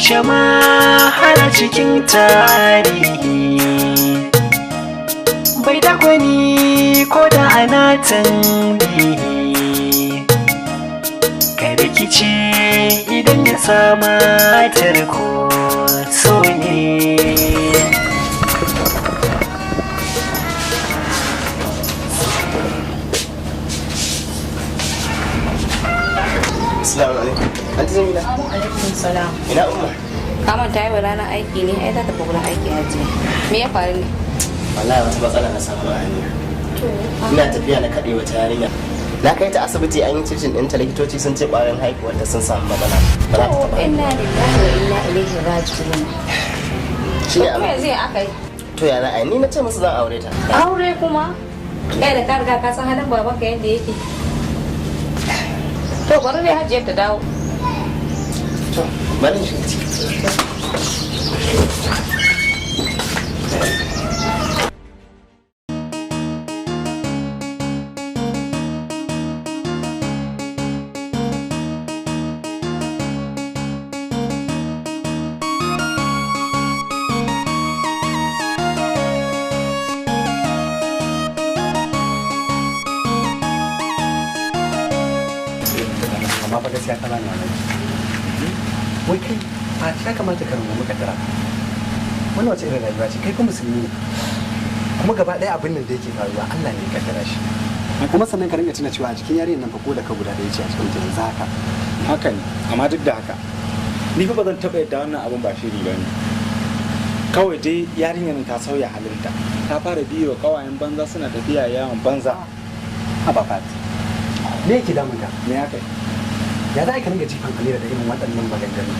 Yaushe ma har cikin tarihi bai da gwani ko da ana tambihi, ka rikici idan ya sama tarko so ne. Assalamu alaikum. Anti Jamila. Alaikum salam. Ina umma? Ka manta yau ranar aiki ne, ai za ta wurin aiki hajiya. Me ya faru ne? Wallahi wata matsala na samu a hanya. Ina tafiya na kaɗe wata yarinya. Na kai ta asibiti an yi cikin ɗinta, likitoci sun ce ƙwarin haihuwarta sun samu matsala. Ba za ta To taɓa. inna lillahi wa inna ilaihi raji'un. Shi ne To abin. yanzu ya aka yi? To ya za a yi? Ni na ce musu zan aure ta. Aure kuma? Kai da ka riga ka san halin babanka yadda yake. To bari dai hajiyar ta dawo. To bari in shiga ciki. Amma fa gaskiya ka bani mamaki. Wai kai a ya kamata ka rungumi kaddara. Wannan wace irin rayuwa ce? Kai fa musulmi ne, kuma gaba ɗaya abin nan da yake faruwa Allah ne ya kaddara shi. Kuma sannan ka ringa tuna cewa a jikin yarinyar nan fa ko da ka guda ɗaya ce a cikin ta yanzu haka. Haka ne, amma duk da haka ni fa ba zan taɓa yadda wannan abin ba shiri ba ne. Kawai dai yarinyar nan ta sauya halinta, ta fara biyo kawayen banza, suna tafiya yawon banza. Haba Fati, me yake damun ka? Me haka? Ya za ka ringa jifan Amira da irin waɗannan maganganu?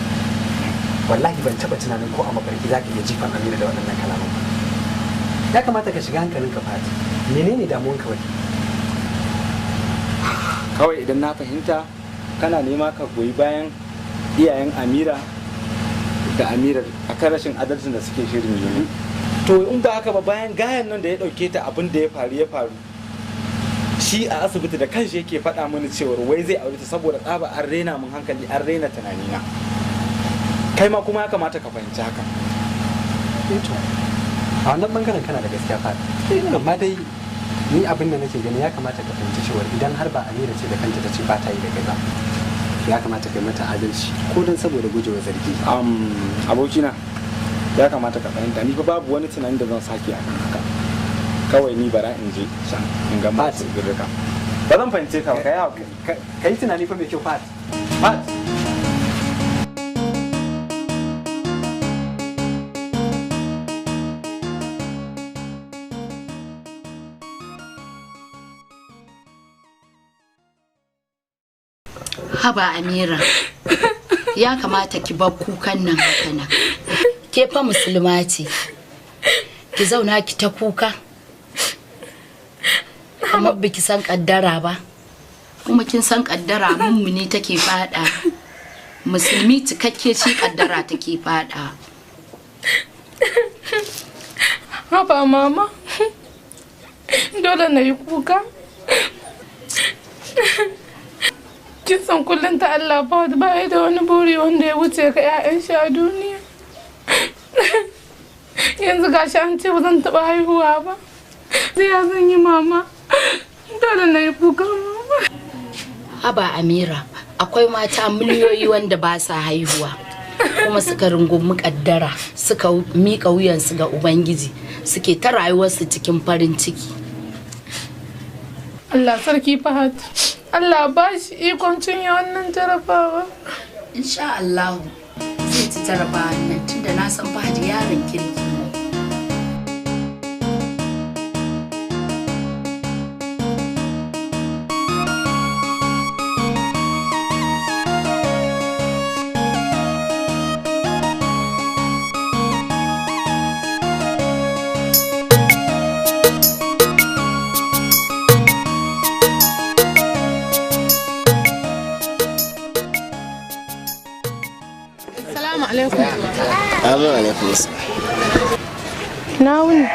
Wallahi ban taɓa tunanin ko a mafarki za ka iya jifan Amira da waɗannan kalaman ba. Ya kamata ka shiga hankalinka, Fati. Menene damuwanka wai? Kawai idan na fahimta, kana nema ka goyi bayan iyayen Amira da Amira akan rashin adalcin da suke shirin yi. To in ba haka ba, bayan gayan nan da ya dauke ta, abin da ya faru ya faru, shi a asibiti da kanshi yake faɗa mini cewar wai zai aure ta saboda tsaba an rena mun hankali, an rena tunanina. Kai ma kuma ya kamata ka fahimci haka. Eh to, a wannan bangaren kana da gaskiya Fati, amma dai ni abin da nake gani, ya kamata ka fahimci cewa idan har ba Amira ce da kanta ta ce ba ta yi da kai ba, ya kamata kai mata adalci ko don saboda gujewa zargi. Abokina, ya kamata ka fahimta, ni fa babu wani tunani da zan sake akan haka. Kawai ni bara in je can in ga masu girka. Ba zan fahimce ka ba, ka yi hakuri. Ka yi tunani fa mai kyau, Fat. Fat. Haba Amira, ya kamata ki bar kukan nan haka nan. Ke fa musulma ce, ki zauna ki ta kuka kamar biki san kaddara ba. Kuma kin san kaddara mummuni take fada, musulmi cikakke shi kaddara take fada. Haba mama, dole na yi kuka. Kin san kullum ta Allah ba ba da wani buri wanda ya wuce ga 'ya'yan shi a duniya. Yanzu gashi an ce ba zan taɓa haihuwa ba. Sai ya zan yi, mama? Dole na yi kuka, mama. Haba Amira, akwai mata miliyoyi wanda ba sa haihuwa, kuma suka rungumi kaddara, suka miƙa wuyansu ga Ubangiji, suke ta rayuwarsu cikin farin ciki. Allah sarki Fahad. Allah ba shi ikon cinye wannan jarabawa. Insha Allah zai ci jarabawa nan, tunda na san Fahad yaron kirki ne. Assalamu alaikum. Amin alaikum assalam. Na wuni.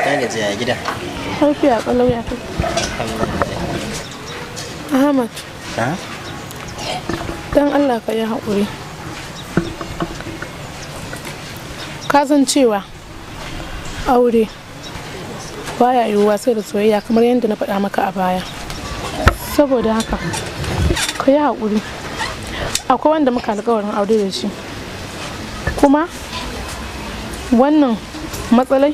Na gaji, ya gida? Lafiya kalau, ya kai? Ahmad, Ha? dan Allah ka yi haƙuri. Ka san cewa aure baya yiwuwa sai da soyayya, kamar yadda na faɗa maka a baya. Saboda haka ka yi haƙuri, akwai wanda muka alƙawarin aure da shi, kuma wannan matsalai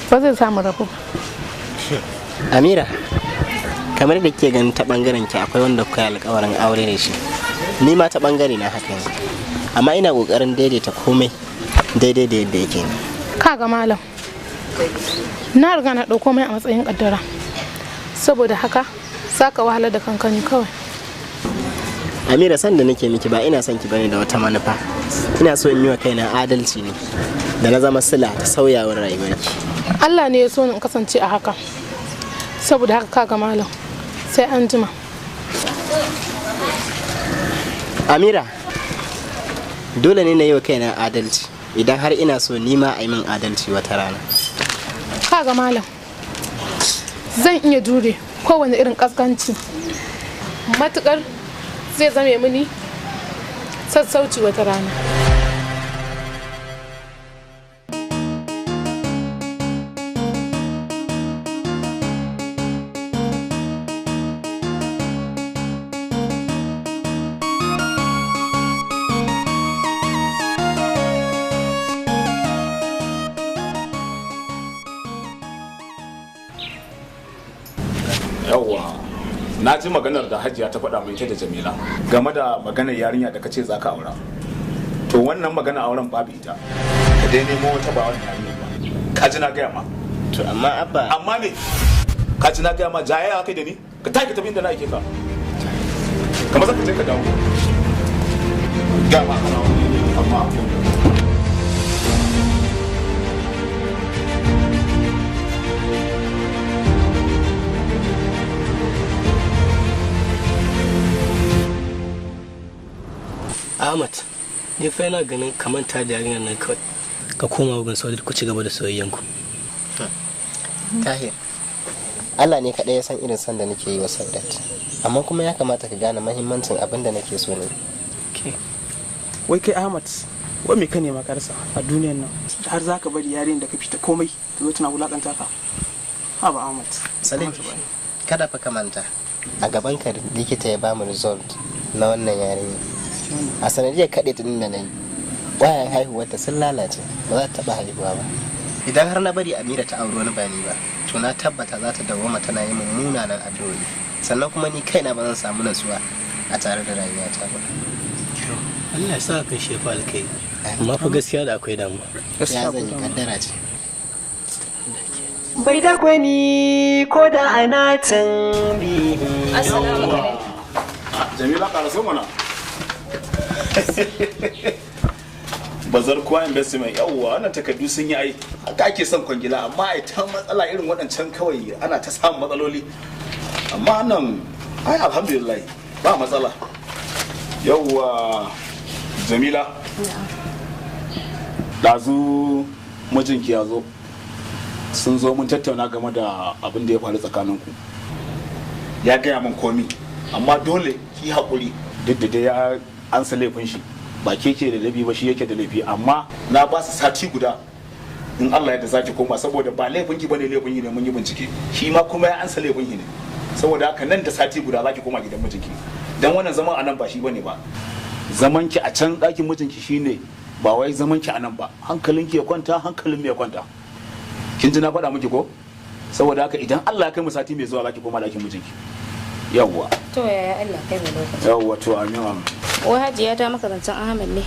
ba zai samu rabu ba. Amira, kamar da ke ganin ta bangaren ki akwai wanda kuka yi alkawarin aure da shi, ni ma ta bangare na haka ne, amma ina kokarin daidaita komai daidai da yadda yake ne. Kaga malam, na riga na ɗauko mai a matsayin ƙaddara, saboda haka za ka wahalar da kanka ne kawai. Amira, san da nake miki ba ina son ki bane da wata manufa. Ina so in yi wa kaina adalci ne da na zama sila ta sauyawar rayuwarki. Allah ne ya so ni in kasance a haka, saboda haka kaga malam, sai an jima. Amira, dole ne na yi wa kaina adalci idan har ina so ni ma a yi min adalci wata rana. Kaga malam, zan iya jure kowane irin kaskanci matukar zai zame mini sassauci wata rana. Yawwa, na ji maganar da Hajiya ta faɗa mai ita da Jamila game da maganar yarinya da kace za ka aura. To wannan magana auren babu ita, ka dai nemo wata ba wannan yarinya ba. Ka ji na gaya ma. To amma abba. Amma me? Ka ji na gaya ma, jayayya kai da ni? Ka tafi, ka tafi inda na aike ka. Kamar za ka je ka dawo. Gaya ma kana wani amma. Ahmad, ni fa yana ganin kamanta da yarinyar nan kawai. Ka koma wurin Saudat ku ci gaba da soyayyanku. Tahir, Allah ne kaɗai ya san irin san da nake yi wa Saudat, amma kuma ya kamata ka gane mahimmancin abin da nake so ne. Wai kai Ahmad, wai me ka nema ka rasa a duniyan nan har za ka bari yarinyar da ka fita komai ta zo tana wulakanta ka? Haba Ahmad. Salim, kada fa ka manta, a gaban ka likita ya bamu result na wannan yarinya. A sanadiyar kaɗe ta da na yi, ƙwayan haihuwarta sun lalace, ba za ta taɓa haihuwa ba. Idan har na bari Amira ta auri wani ba ni ba, to na tabbata za ta dawwama tana yi min munanan addu'o'i, sannan kuma ni kaina ba zan samu natsuwa a tare da rayuwata ba. Allah ya sa kan shefa alkai. Amma fa gaskiya da akwai damuwa. Ya zan yi, kaddara ce. Bai da gwani ko da ana tambihi. Assalamu alaikum. Jamila, ƙara so mana. Bazar kuwa investment, yawwa, wannan takardu sun yi ai. Haka ake son kwangila, amma ai ta matsala irin waɗancan kawai ana ta samun matsaloli, amma nan ai alhamdulillah ba matsala. Yawwa Jamila, ɗazu mijinki ya zo, sun zo mun tattauna game da abin da ya faru tsakaninku. Ya gaya min komi, amma dole ki haƙuri, duk da dai ya ansa laifin shi, ba ke ke da laifi ba, shi yake da laifi. Amma na ba su sati guda, in Allah ya da zaki koma, saboda ba laifin ki bane, laifin ne, mun yi bincike, shi ma kuma ya ansa laifin ki ne. Saboda haka nan da sati guda zaki koma gidan mijinki, dan wannan zaman anan ba shi bane ba. Zaman ki a can ɗakin mijinki shine, ba wai zaman ki anan ba. Hankalin ki ya kwanta, hankalin mu ya kwanta. Kin ji na faɗa miki ko? Saboda haka idan Allah ya kai mu sati mai zuwa zaki koma ɗakin mijinki. Yawwa. To yaya, Allah kai mu lokaci. Yawwa, to amin amin. Wai Hajiya ta maka zancen Ahmad ne?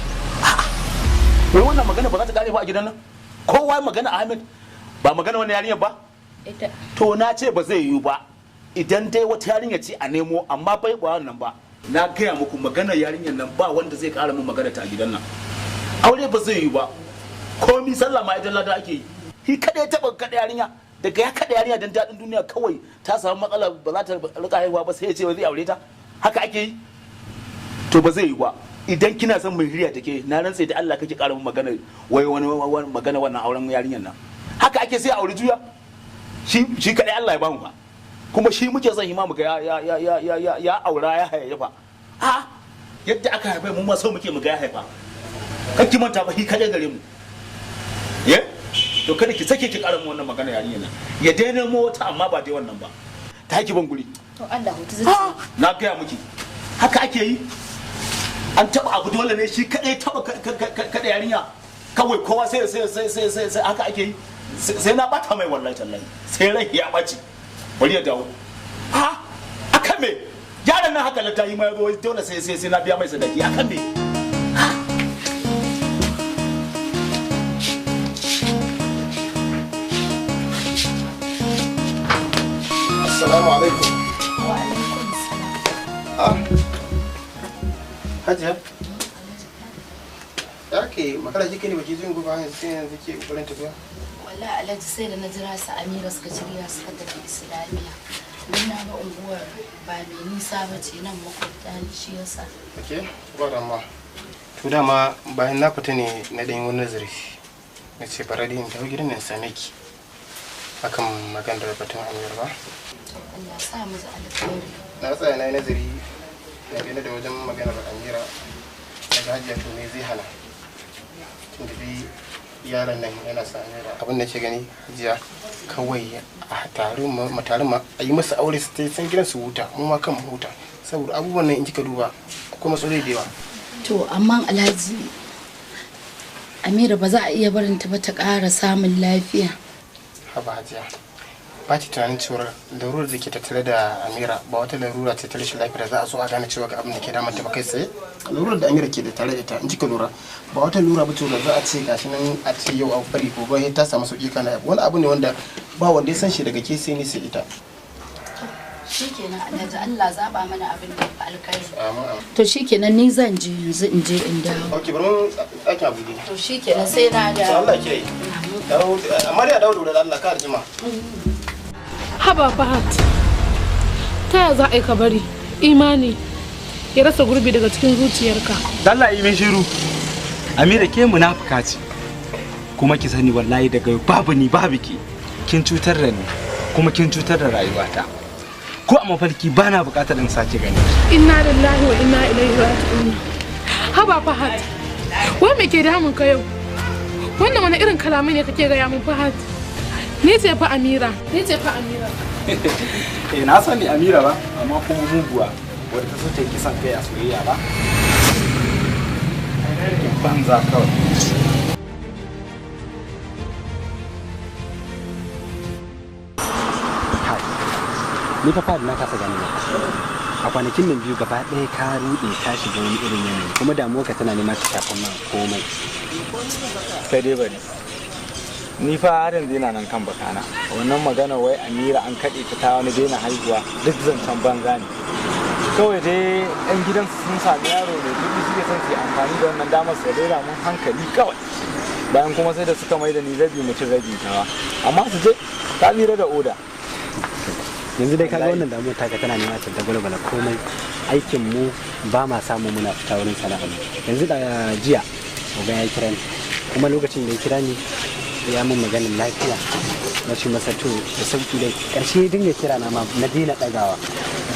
Wai wannan magana ba za ta kare ba a gidan nan? Kowa magana Ahmed, ba magana wannan yarinyar ba? Ita. To na ce ba zai yiwu ba. Idan dai wata yarinya ce a nemo, amma bai ba wannan ba. Na gaya muku magana yarinyar nan, ba wanda zai kara min magana ta a gidan nan. Aure ba zai yiwu ba. Komi sallah ma idan lada ake yi. Shi kada ya taba kada yarinya, daga ya kada yarinya dan daɗin duniya kawai ta samu matsala ba za ta rika haihuwa ba, sai ya ce zai aure ta. Haka ake yi? To ba zai yi ba. Idan kina son mai hiriya take, na rantse da Allah kake ƙara mun magana wai wani magana wannan auren yarinyar nan. Haka ake sai aure juya? Shi shi kadai Allah ya bamu ba, kuma shi muke son hima muga ya ya ya ya ya ya aura ya hayayyafa. A yadda aka haifa mu ma so muke muga ya haifa. Kar ki manta ba, shi kaɗai gare mu. Ye? To kada ki sake ki ƙara mu wannan magana yarinya nan. Ya dai nemo wata, amma ba dai wannan ba. Ta ki ban guri. To Allah hutu zuciya. Na gaya miki. Haka ake yi. An taɓa abu dole ne shi kaɗai taɓa kaɗa yarinya. Kawai kowa sai sai sai sai sai sai haka ake yi. Sai na bata mai, wallahi tallahi. Sai rai ya ɓaci. Bari ya dawo. Ha? Akan me? Yaron nan haka latayi ma ya zo dole sai sai sai na biya mai sadaki, akan me? Assalamu alaikum. Wa alaikum salam. Ah. Hajiya. Ya ke makara kike ne, baki zuwa gobe hanyar sai yanzu ke kokarin tafiya? Wallahi Alhaji, sai da na jira su Amira suka shirya suka tafi Islamiyya. Ni na ga unguwar ba mai nisa ba ce, nan makwabta ne, shi yasa. Okay, ba damuwa. To dama bayan na fita ne na ɗan yi wani nazari. Na ce bara dai in tafi gidan nan same ki. Akan maganar batun Amira ba. To Allah sa mu ji alkhairi. Na tsaya na yi nazari dangane da wajen maganar Amira. Na ga Hajiya, to me zai hana? Tunda dai yaron nan yana sa Amira. Abin da ke gani Hajiya, kawai a taru mu taru ma a yi masa aure su tai san gidan su huta, mu ma kan mu huta. Saboda abubuwan nan in kika duba akwai matsaloli da yawa. To amma Alhaji, Amira ba za a iya barin ta ba ta ƙara samun lafiya? Haba Hajiya. Ba ki tunanin cewar larurar da ke tattare da Amira ba wata larura ce ta rashin lafiya da za a so a gane cewa ga abin da ke damunta ba kai tsaye? Larurar da Amira ke da tare da ita, in kika lura, ba wata lura ba ce da za a ce gashi nan a ce yau a bari gobe sai ta samu sauki. Kana wani abu ne wanda ba wanda ya san shi daga ke sai ni sai ita. Shikenan Alhaji, Allah zaba mana abin da ya fi alkhairi. Amin, amin. To shikenan, ni zan je yanzu in je in dawo. Ok, bari mun ɗakin abu ne. To shikenan, sai na To dawo. Allah ke yi. Amma dai a dawo da wuri da Allah, ka jima. Haba Fahad, ta yaya za a yi ka bari imani ya rasa gurbi daga cikin zuciyarka? Dalla yi min shiru. Amira, ke munafuka ce. Kuma ki sani, wallahi daga yau babu ni babu ki. Kin cutar da ni kuma kin cutar da rayuwata. Ko a mafarki bana bukatar in sake gani. Inna lillahi wa inna ilaihi raji'un. Haba Fahad, wai me ke damun ka yau? Wannan wani irin kalamai ne kake gaya min, Fahad? Ni ce fa Amira, ni ce fa Amira. Eh, na sani Amira ba, amma kuma muguwa wadda ta so ta yi kisan kai a soyayya ba. Banza kawai. Ni fa fadi na kasa gane ba. A kwanakin nan biyu gaba ɗaya ka ruɗe, ka shiga wani irin yanayi, kuma damuwarka tana nema ta shafan mana komai. Kai dai bari. Ni fa har yanzu yana nan kan bakana. Wannan magana wai Amira an kaɗe ta ta wani daina haihuwa, duk zancen banza ne. Kawai dai yan gidansu sun sami yaro mai kuɗi, suke son su yi amfani da wannan damar su rera mun hankali kawai. Bayan kuma sai da suka mai da ni rabi mutum rabi tawa. Amma su je, ta tsira da oda. Yanzu dai kaga wannan damuwar taka tana nema ta dagwalgwala komai aikin mu, ba ma samu muna fita wurin sana'a. Yanzu da jiya oga ya kira ni, kuma lokacin da ya kira ni ya mun maganin lafiya, na ce masa to da sauki dai. Karshe ya dinga kira na ma na daina dagawa.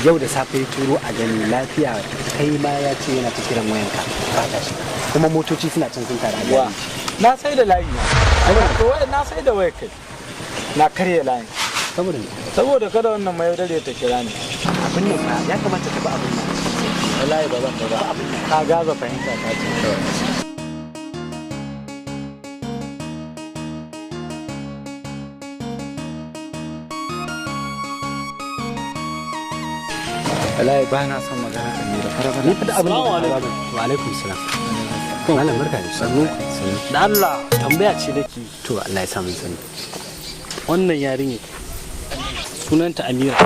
Yau da safe ya turo a gani lafiya, kai ma ya ce yana ta kiran wayanka ba ta shiga, kuma motoci suna can sun taru a Wa. gari. Na sai da layi na. To wai na sai da wayar kai. Na karya layin. Saboda me? Saboda kada wannan mai yaudare ta kira ni. Abin nan fa ya kamata ka bi abin nan. Wallahi ba zan ba. Ka gaza fahimta ta ce kawai. Wallahi ba na son magana Amira. Ni fa da abin da ka ba. Wa alaikum salam. Malam, barka da sannu. Da Allah, tambaya ce nake. To Allah ya sa mun sani. Wannan yarinya sunanta Amira.